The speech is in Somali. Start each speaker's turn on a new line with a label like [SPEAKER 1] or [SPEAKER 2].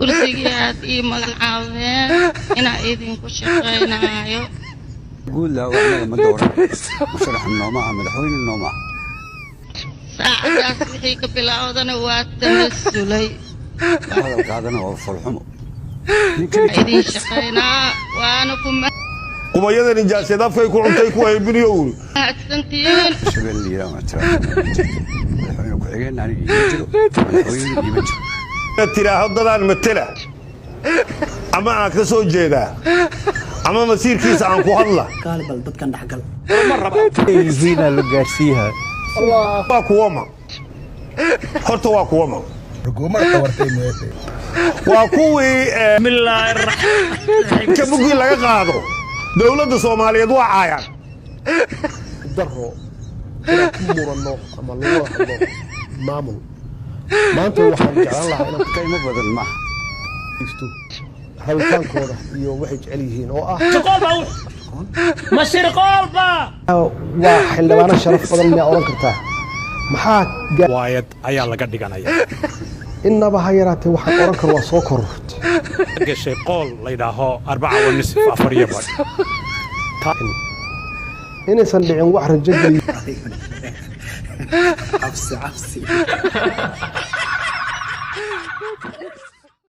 [SPEAKER 1] Kursigii aad ii magacaabeen inaa idinku shaqaynaayo.
[SPEAKER 2] Guudla anaga ma dooran, musharax nooma aha, madaxweyne nooma aha.
[SPEAKER 1] Saacadaas wixii ka bilowdana waa tanasulay.
[SPEAKER 2] Hadalkaadana waa folxumo.
[SPEAKER 1] Idin shaqaynaa waana ku
[SPEAKER 3] Qubayada nijaaseed afkay ku cuntay ku haybiniyo uri.
[SPEAKER 1] mahadsantihiin.
[SPEAKER 2] Shabelle yiraan ictiraaf ma jirto, madaxweyne ku-xigeen aniga iima jiro, madaxweyne iima jiro.
[SPEAKER 3] Tiraaho dadaan matela ama aan ka soo jeedaa ama masiirkiisa aan ku hadla.
[SPEAKER 4] Kaali bal dadkan dhexgal.
[SPEAKER 5] Yihiina la gaarsiiyaa.
[SPEAKER 3] Waa kuwama horta? Waa kuwama? Waa kuwii ka buggii laga qaado dowladda Soomaaliyeed waa caayaan.
[SPEAKER 6] Daro inaan ku muranno ama lagu wada hadlo maamul maanta, waxaan jeclaan lahaa inaan
[SPEAKER 2] Qiimo badan maaha.
[SPEAKER 6] dhegeysto rabitaankooda iyo waxay jecel yihiin oo ah
[SPEAKER 7] Ma shirqoolba?
[SPEAKER 6] Waa xildhibaano sharaf badan miyaa odhan kartaa? Maxaa
[SPEAKER 8] Waayad ayaa laga dhiganaya.
[SPEAKER 6] Innaba ha yaraatee waxaan odhan karo waa soo korortay.
[SPEAKER 8] Gashay qool la yidhaaho 4.5, 4.5.
[SPEAKER 6] Inaysan dhicin wax rajo geliya.
[SPEAKER 4] Cabsi cabsi.